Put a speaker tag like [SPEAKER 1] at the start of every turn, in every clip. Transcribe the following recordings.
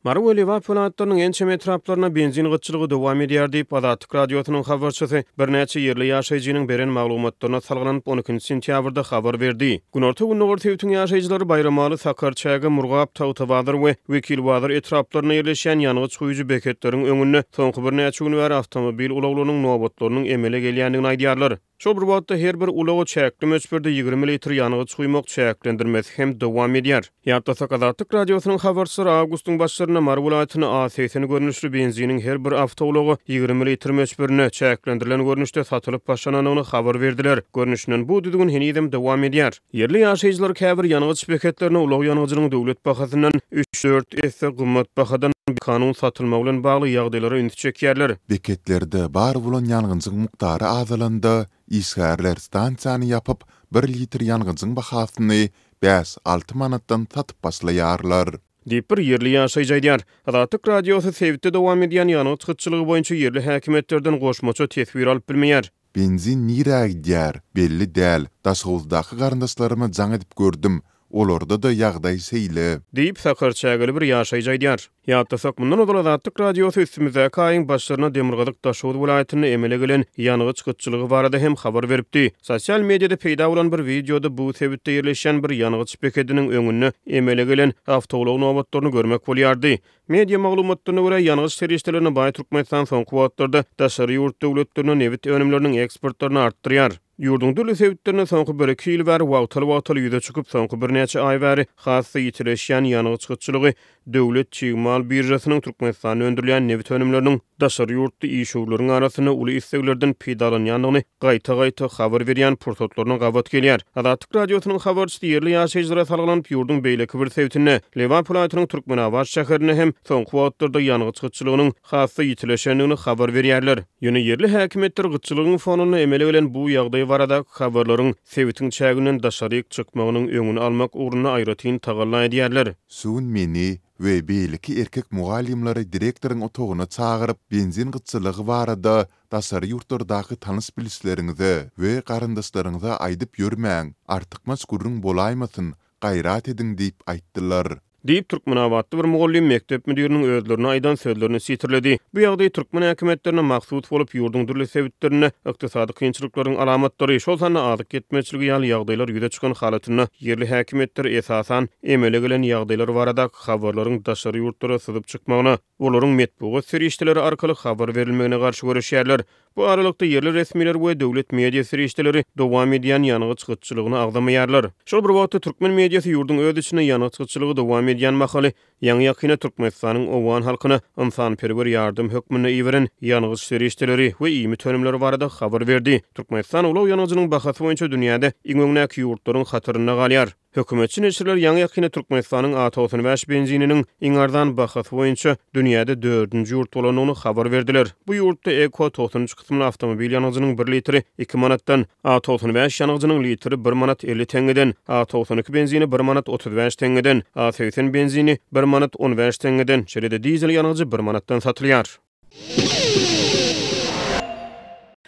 [SPEAKER 1] Mary we Lebap welaýatlarynyň ençeme etraplarynda benzin gytçylygy dowam edýär diýip, Azatlyk Radiosynyň habarçysy birnäçe ýerli ýaşaýjynyň beren maglumatlaryna salgylanyp, on ikinji sentýabrda habar berdi. Günorta-gündogar sebitiň ýaşaýjylary Baýramaly, Sakarçäge, Murgap, Tagtabazar we Wekilbazar etraplarynda ýerleşýän ýangyç guýujy beketleriň öňünde soňky birnäçe gün bäri awtomobil ulaglarynyň nobatlarynyň emele gelýändigini aýdýarlar. Şol bir wagtda, her bir ulaga çäkli möçberde 20 litr ýangyç guýmak çäklendirmesi hem dowam edýär. Ýatlasak, Azatlyk Radiosynyň habarçylary awgustyň başlarynda Mary welaýatynda A 80 görnüşli benziniň her bir awtoulaga 20 litr möçberinde, çäklendirilen görnüşde satylyp başlanandygyny habar berdiler. Görnüşinden, bu düzgün henizem dowam edýär. Ýerli ýaşaýjylar käbir ýangyç beketlerinde ulag ýangyjynyň döwlet bahasyndan üç-dört esse gymmat bahadan bikanun satylmagy bilen bagly ýagdaýlara ünsi çekýärler.
[SPEAKER 2] Beketlerde bar bolan ýangyjyň mukdary azalanda, işgärler stansiýany ýapyp, bir litr ýangyjyň bahasyny bäş-alty manatdan satyp başlaýarlar.
[SPEAKER 1] Diýip, bir ýerli ýaşaýjy aýdýar. Azatlyk Radiosy sebitde dowam edýän ýangyç gytçylygy boýunça ýerli häkimiýetlerden goşmaça teswir alyp bilmeýär.
[SPEAKER 2] Benzin nirä gidýär, belli däl. Daşoguzdaky garyndaşlaryma jaň edip gördüm, olarda-da ýagdaý şeýle.
[SPEAKER 1] Diýip, sakarçägeli bir ýaşaýjy aýdýar. Ýatlasak, mundan ozal Azatlyk Radiosy üstümizdäki aýyň başlarynda demirgazyk Daşoguz welaýatynda emele gelen ýangyç gytçylygy barada hem habar beripdi. Sosial mediada peýda bolan bir wideoda bu sebitde ýerleşýän bir ýangyç bekediniň öňünde emele gelen awtoulag nobatlaryny görmek bolýardy. Media maglumatlaryna görä, ýangyç serişdelerine baý Türkmenistan soňky wagtlarda daşary ýurt döwletlerine nebit önümleriniň eksportlaryny artdyrýar. Ýurduň dürli sebitlerinde soňky bir-iki ýyl bäri wagtal-wagtal ýüze çykyp, soňky birnäçe aý bäri has-da ýitileşýän ýangyç gytçylygy döwlet çig mal biržasynyň Türkmenistanda öndürilýän nebit önümleriniň daşary ýurtly işewürleriň arasynda uly isleglerden peýdalanýandygyny gaýta-gaýta habar berýän pursatlaryna gabat gelýär. Azatlyk Radiosynyň habarçysy ýerli ýaşaýjylara salgylanyp, ýurduň beýleki bir sebitinde, Lebap welaýatynyň Türkmenabat şäherinde hem soňky wagtlarda ýangyç gytçylygynyň has-da ýitileşendigini habar berýärler. Ýöne ýerli häkimiýetler gytçylygyň fonunda emele gelen bu ýagdaý baradaky habarlaryň sebitiň çäginden daşaryk çykmagynyň öňüni almak ugrunda aýratyn tagalla edýärler.
[SPEAKER 2] Şu gün meni we beýleki erkek mugallymlary direktoryň otagyna çagyryp, benzin gytçylygy barada daşary ýurtlardaky tanyş-bilişleriňize we garyndaşlaryňyza aýdyp ýörmäň, artykmaç gürrüň bolaýmasyn, gaýrat ediň diýip aýtdylar.
[SPEAKER 1] Diýip, türkmenabatly bir mugallym mekdep müdiriniň özlerine aýdan sözlerini sitirledi. Bu ýagdaý türkmen häkimiýetlerine mahsus bolup, ýurduň dürli sebitlerinde ykdysady kynçylyklaryň alamatlary, şol sanda azyk ýetmezçiligi ýaly ýagdaýlar ýüze çykan halatynda ýerli häkimiýetler esasan emele gelen ýagdaýlar baradaky habarlaryň daşary ýurtlara syzyp çykmagyna, olaryň metbugat serişdeleri arkaly habar berilmegine garşy göreşýärler. Bu aralykda, ýerli resmiler we döwlet media serişdeleri dowam edýän ýangyç gytçylygyny agzamaýarlar. Şol bir wagtda, türkmen mediasy ýurduň öz içinde ýangyç gytçylygy dowam edýän mahaly, ýaňy-ýakynda Türkmenistanyň owgan halkyna ynsanperwer ýardam hökmünde iberen ýangyç serişdeleri we iýmit önümleri barada habar berdi. Türkmenistan ulag ýangyjynyň bahasy boýunça dünýäde iň öňdäki ýurtlaryň hatarynda galýar. Hökümetçi neşirler ýaňy-ýakynda Türkmenistanyň A 95 benzininiň iň arzan bahasy boýunça dünýäde dördünji ýurt bolandygyny habar berdiler. Bu ýurtda Eco 93 kysymly awtomobil ýangyjynyň bir litri iki manatdan, A 95 ýangyjynyň litri bir manat 50 teňňeden, A 92 benzini bir manat 35 teňňeden, A 80 benzini bir manat 15 teňňeden, şeýle-de dizel ýangyjy bir manatdan satylýar.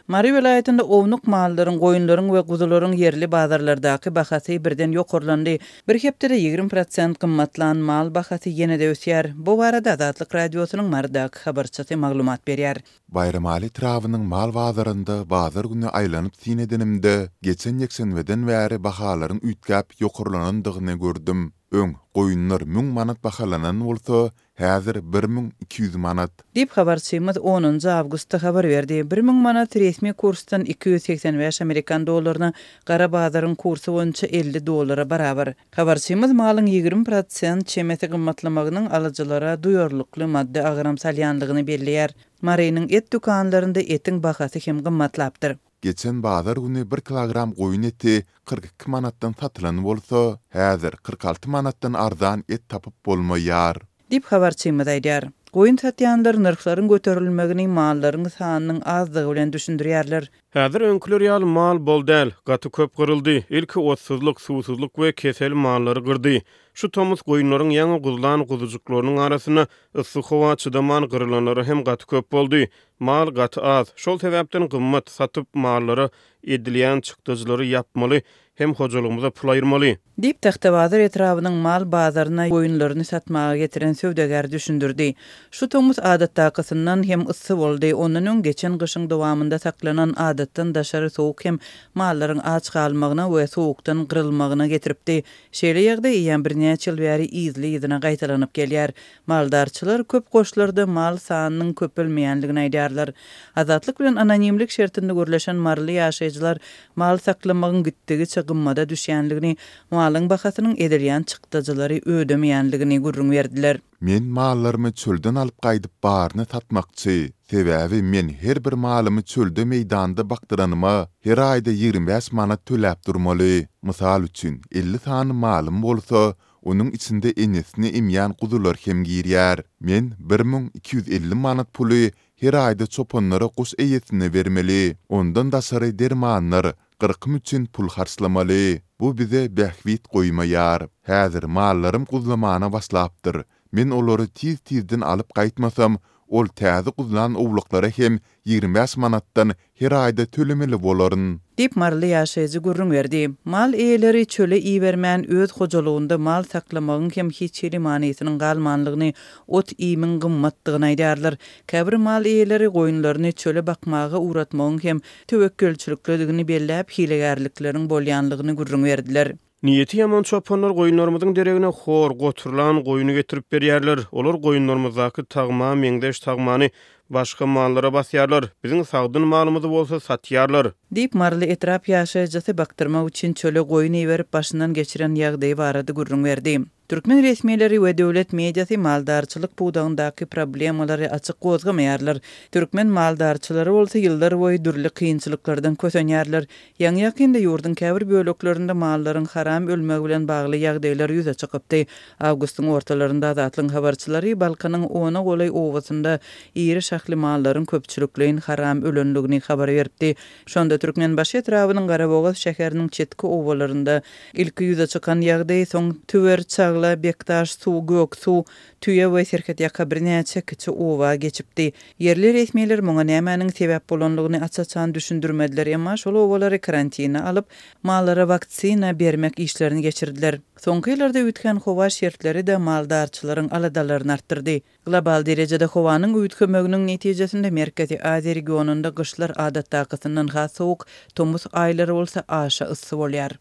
[SPEAKER 3] Mary welaýatynda ownuk mallaryň, goýunlaryň we guzularyň ýerli bazarlardaky bahasy birden ýokarlandy. Bir hepdede 20 prosent gymmatlan mal bahasy ýene-de ösýär. Bu barada Azatlyk Radiosynyň Marydaky habarçysy maglumat berýär.
[SPEAKER 2] Baýramaly etrabynyň mal bazarynda bazar güni aýlanyp syn edenimde, geçen ýekşenbeden bäri bahalaryň üýtgäp ýokarlanandygyny gördüm. Öň, goýunlar müň manat bahalanan bolsa, Häzir 1200 manat.
[SPEAKER 3] Diýip, habarçymyz onunjy awgustda habar berdi. 1000 manat resmi kursdan 285 amerikan dollaryna, gara bazaryň kursy boýunça 50 dollara barabar. Habarçymyz malyň 20 prosent çemesi gymmatlamagynyň alyjylara duýarlykly maddy agram salýandygyny belleýär. Marynyň et dükanlarynda etiň bahasy hem gymmatlapdyr.
[SPEAKER 2] Geçen bazar güni bir kilogram goýun eti 42 manatdan satylan bolsa, häzir 46 manatdan arzan et tapyp bolmaýar.
[SPEAKER 3] Diýip, habarçymyz aýdýar. Goýun satýanlar nyrhlaryň göterilmegini mallaryň sanynyň azdygy bilen düşündirýärler.
[SPEAKER 1] Häzir öňküler ýaly mal bol däl, gaty köp gyryldy. Ilki otsuzlyk, suwsuzlyk we kesel mallary gyrdy. Şu tomus goýunlaryň ýaňy guzlan guzujyklarynyň arasynda yssy howa çydaman gyrylanlary hem gaty köp boldy. Mal gaty az, şol sebäpden gymmat satyp mallara edilýän çykdajylary ýapmaly. Hem hojalygymyza pul aýyrmaly.
[SPEAKER 3] Diýip, Tagtabazar etrabynyň mal bazaryna goýunlaryny satmaga getiren söwdagär düşündirdi. Şu tomus adatdakysyndan hem yssy boldy, ondan öň geçen gyşyň dowamynda saklanan adatdan daşary sowuk hem mallaryň aç galmagyna we sowukdan gyrylmagyna getiripdi. Şeýle ýagdaý eýýäm birnäçe ýyl bäri yzly-yzyna gaýtalanyp gelýär. Maldarçylar köp goşlarda mal sanynyň köpelmeýändigini aýdýarlar. Azatlyk bilen anonimlik şertinde gürleşen maryly ýaşaýjylar mal saklamagyň gitdigiçe gymmada düşýändigini, malyň bahasynyň edilýän çykdajylary ödemeýändigini gürrüň berdiler.
[SPEAKER 2] Men mallarymy çölden alyp gaýdyp baryny satmakçy. Sebäbi men her bir malymy çölde meýdanda bakdyranyma her aýda 25 manat töläp durmaly. Mysal üçin, 50 sany malym bolsa, onuň içinde enesini emýän guzular hem girýär. Men 1250 manat puly her aýda çopanlara goş eýesine bermeli. Ondan daşary dermanlar, gyrkym üçin pul harçlamaly. Bu bize bähbit goýmaýar. Häzir mallarym guzlamana başlapdyr. Men olary tiz-tizden alyp gaýtmasam, ol täze guzlan owlaklara hem 25 manatdan her aýda tölemeli bolaryn.
[SPEAKER 3] Diýip, maryly ýaşaýjy gürrüň berdi. Mal eýeleri çöle ibermän, öz hojalygynda mal saklamagyň hem hiç hili manysynyň galmanlygyny, ot-iýmiň gymmatdygyny aýdýarlar. Käbir mal eýeleri goýunlaryny çöle bakmaga ugratmagyň hem töwekgelçiliklidigini belläp, hilegärlikleriň bolýanlygyny gürrüň berdiler.
[SPEAKER 1] Niýeti ýaman çopanlar goýunlarymyzyň deregine hor, goturlan goýuny getirip berýärler. Olar goýunlarymyzdaky tagma meňzeş tagmany başga mallara basýarlar, biziň sagdyn malymyzy bolsa satýarlar.
[SPEAKER 3] Diýip, maryly etrap ýaşaýjysy bakdyrmak üçin çöle goýun iberip başyndan geçiren ýagdaýy barada gürrüň berdi. Türkmen resmileri we döwlet mediasy maldarçylyk pudagyndaky problemalary açyk gozgamaýarlar. Türkmen maldarçylary bolsa ýyllar boýy dürli kynçylyklardan kösenýärler. Ýaňy-ýakynda ýurduň käbir böleklerinde mallaryň haram ölmegi bilen bagly ýagdaýlar ýüze çykypdy. Awgustyň ortalarynda Azatlygyň habarçylary Balkanyň ona golaý obasynda iri şahly mallaryň köpçülikleýin haram ölendigini habar beripdi. Şonda Türkmenbaşy etrabynyň Garabogaz şäheriniň çetki obalarynda ilki ýüze çykan ýagdaý, soň Tüwer, Çagla, Bekdaş suw, Göksuw, Tüýe we serhetýaka birnäçe kiçi oba geçipdi. Ýerli resmiler muňa nämäniň sebäp bolandygyny aç-açan düşündirmediler, emma şol obalary karantine alyp, mallara waksina bermek işlerini geçirdiler. Soňky ýyllarda üýtgän howa şertleri-de maldarçylaryň aladalaryny artdyrdy. Global derejede howanyň üýtgemeginiň netijesinde Merkezi Aziýa regionynda gyşlar adatdakysyndan has sowuk, tomus aýlary bolsa aşa yssy bolýar.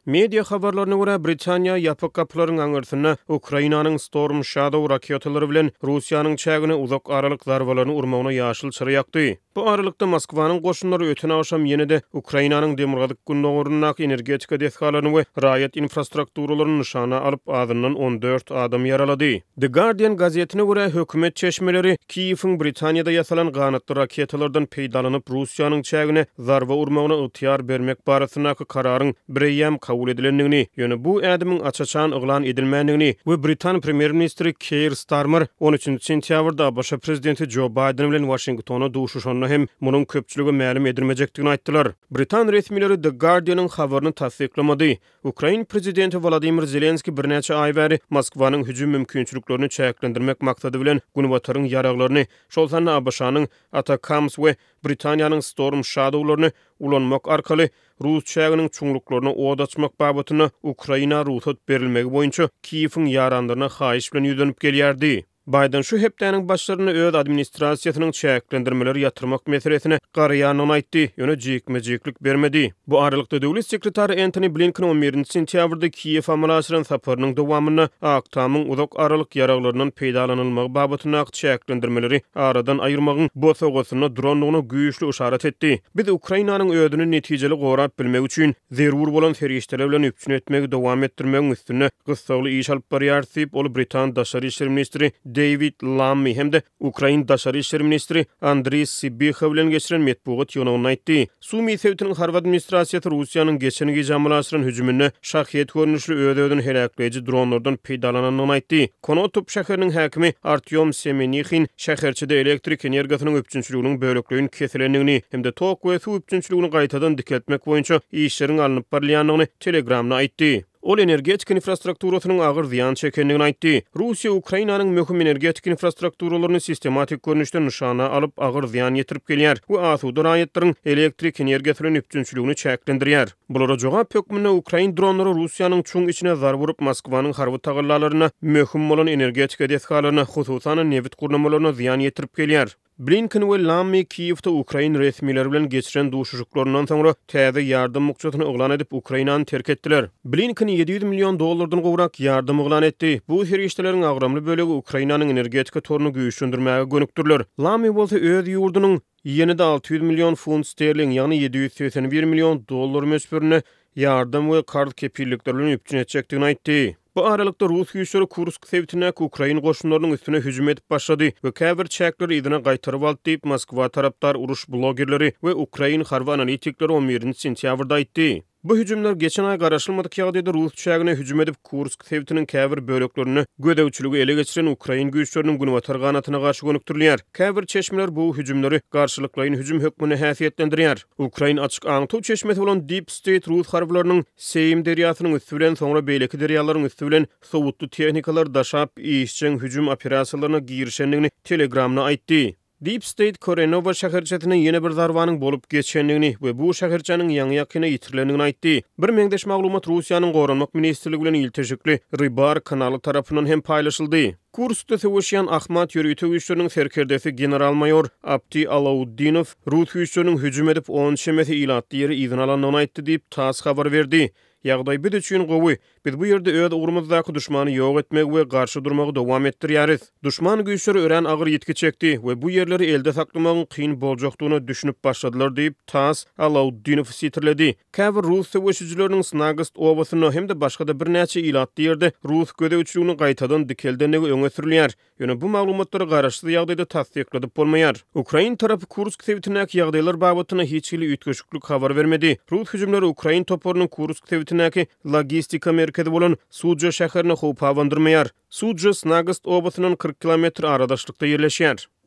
[SPEAKER 1] Media habarlaryna görä, Britaniýa ýapyk gapylaryň aňyrsynda Ukrainanyň Storm Shadow raketalary bilen Russiýanyň çägine uzak aralyk zarbalaryny urmagyna ýaşyl çyra ýakdy. Bu aralykda, Moskwanyň goşunlary öten agşam ýene-de Ukrainanyň demirgazyk-gündogaryndaky energetika desgalaryny we raýat infrastrukturalaryny nyşana alyp, azyndan 14 adamy ýaralady. The Guardian gazetine görä, hökümet çeşmeleri Kiýewiň Britaniýada ýasalan ganatly raketalardan peýdalanyp, Russiýanyň çägine zarba urmagyna ygtyýar bermek barasyndaky kararyň bireýýäm kabul edilendigini, ýöne bu ädimiň aç-açan yglan edilmändigini we britan premýer-ministri Keir Starmer on üçünji sentýabrda ABŞ prezidenti Jo Baýden bilen Waşingtonda duşuşanda hem munuň köpçülige mälim edilmejekdigini aýtdylar. Britan resmileri The Guardian-yň habaryny tassyklamady. Ukrain prezidenti Wolodymyr Zelenskiý birnäçe aý bäri Moskwanyň hüjüm mümkinçiliklerini çäklendirmek maksady bilen Günbataryň ýaraglaryny, şol sanda ABŞ-nyň ATACMS we Britaniýanyň Storm Shadow-laryny ulanmak arkaly rus çäginiň çuňluklaryna od açmak babatynda Ukraina rugsat berilmegi boýunça Kiýewiň ýaranlaryna haýyş bilen ýüzlenip gelýärdi. Baýden şu hepdäniň başlarynda öz administrasiýasynyň çäklendirmeleri ýatyrmak meselesine garaýandygyny aýtdy, ýöne jikme-jiklik bermedi. Bu aralykda, döwlet sekretary Entoni Blinken on birinji sentýabrda Kiýewe amala aşyran saparynyň dowamynda Ak Tamyň uzak aralyk ýaraglaryndan peýdalanylmagy babatyndaky çäklendirmeleri aradan aýyrmagyň bosagasynda durandygyna güýçli yşarat etdi. Biz Ukrainanyň özüni netijeli gorap bilmegi üçin zerur bolan serişdeler bilen üpjün etmegi dowam etdirmegiň üstünde gyssagly iş alyp barýarys diýip, ol britan daşary işler ministri Deýwid Lammi hem-de ukrain daşary işler ministri Andriý Sybiha bilen geçiren metbugat ýygnagynda aýtdy. Sumy sebitiniň harby administrasiýasy Russiýanyň geçen gije amala aşyran hüjüminde Şahed görnüşli öz-özüni heläkleýji dronlardan peýdalanandygyny aýtdy. Konotop şäheriniň häkimi Artýom Semenihin şäherçede elektrik energiýasynyň üpjünçiliginiň bölekleýin kesilendigini hem-de tok we suw üpjünçiligini gaýtadan dikeltmek boýunça işleriň alnyp barylýandygyny Telegramda aýtdy. Ol energetika infrastrukturasynyň agyr zyýan çekendigini aýtdy. Russiýa Ukrainanyň möhüm energetika infrastrukturalaryny sistematik görnüşde nyşana alyp, agyr zyýan ýetirip gelýär we asuda raýatlaryň elektrik energiýasy bilen üpjünçiligini çäklendirýär. Bulara jogap hökmünde ukrain dronlary Russiýanyň çuň içine zarba urup, Moskwanyň harby tagallalarynda möhüm bolan energetika desgalaryna, hususan-da nebit gurnamalaryna zyýan ýetirip gelýär. Blinken we Lammy Kiýewde ukrain resmileri bilen geçiren duşuşyklaryndan soňra täze ýardam bukjasyny yglan edip, Ukrainany terk etdiler. Blinken 700 million dollardan gowrak ýardam yglan etdi. Bu serişdeleriň agramly bölegi Ukrainanyň energetika toruny güýçlendirmäge gönükdiriler. Lammy bolsa öz ýurdunyň ýene-de 600 million funt sterling, ýagny 781 million dollar möçberinde ýardam we karz kepillikleri bilen üpjün etjekdigini aýtdy. Bu aralykda, rus güýçleri Kursk sebitindäki ukrain goşunlarynyň üstüne hüjüm edip başlady we käbir çäkleri yzyna gaýtaryp aldy diýip, Moskwa tarapdar uruş blogerleri we ukrain harby analitikleri on birinji sentýabrda aýtdy. Bu hüjümler geçen aý garaşylmadyk ýagdaýda rus çägine hüjüm edip, Kursk sebitiniň käbir böleklerinde gözegçiligi ele geçiren ukrain güýçleriniň günbatar ganatyna garşy gönükdirilýär. Käbir çeşmeler bu hüjümleri garşylyklaýyn hüjüm hökmünde häsiýetlendirýär. Ukrain açyk aňtaw çeşmesi bolan Deep State rus harbylarynyň Seým derýasynyň üsti bilen, soňra beýleki derýalaryň üsti bilen sowutly tehnikalary daşap, işjeň hüjüm operasiýalaryna girişendigini Telegramda aýtdy. Deep State Korenowa şäherçesine ýene bir zarbanyň bolup geçendigini we bu şäherçäniň ýaňy-ýakynda ýitirilendigini aýtdy. Bir meňzeş maglumat Russiýanyň Goranmak ministrligi bilen ilteşikli Rybar kanaly tarapyndan hem paýlaşyldy. Kurskda söweşýän Ahmat ýörite güýçleriniň serkerdesi general-maýor Apti Alauddinow rus güýçleriniň hüjüm edip, on çemesi ilatly ýeri yzyna alandygyny aýtdy diýip, tass habar berdi. Ýagdaý biz üçin gowy. Biz bu ýerde öz ugrumyzdaky duşmany ýok etmegi we garşy durmagy dowam etdirýäris. Duşman güýçleri örän agyr ýitgi çekdi we bu ýerleri elde saklamagyň kyn boljakdygyna düşünip başladylar diýip, tass Alauddinow sitirledi. Käbir rus söweşijileriniň Snagost obasynda hem-de başga-da birnäçe ilatly ýerde rus gözegçiligini gaýtadan dikeldendigi öňe sürülýär. Ýöne bu maglumatlary garaşsyz ýagdaýda tassykladyp bolmaýar. Ukrain tarapy Kursk sebitindäki ýagdaýlar babatynda hiç hili üýtgeşiklik habar bermedi. Rus hüjümleri ukrain toparynyň Kursk sebitindäki logistika merkezi bolan Sudža şäherine howp abandyrmaýar. Sudža Snagost obasyndan 40 kilometr aradaşlykda ýerleşýär.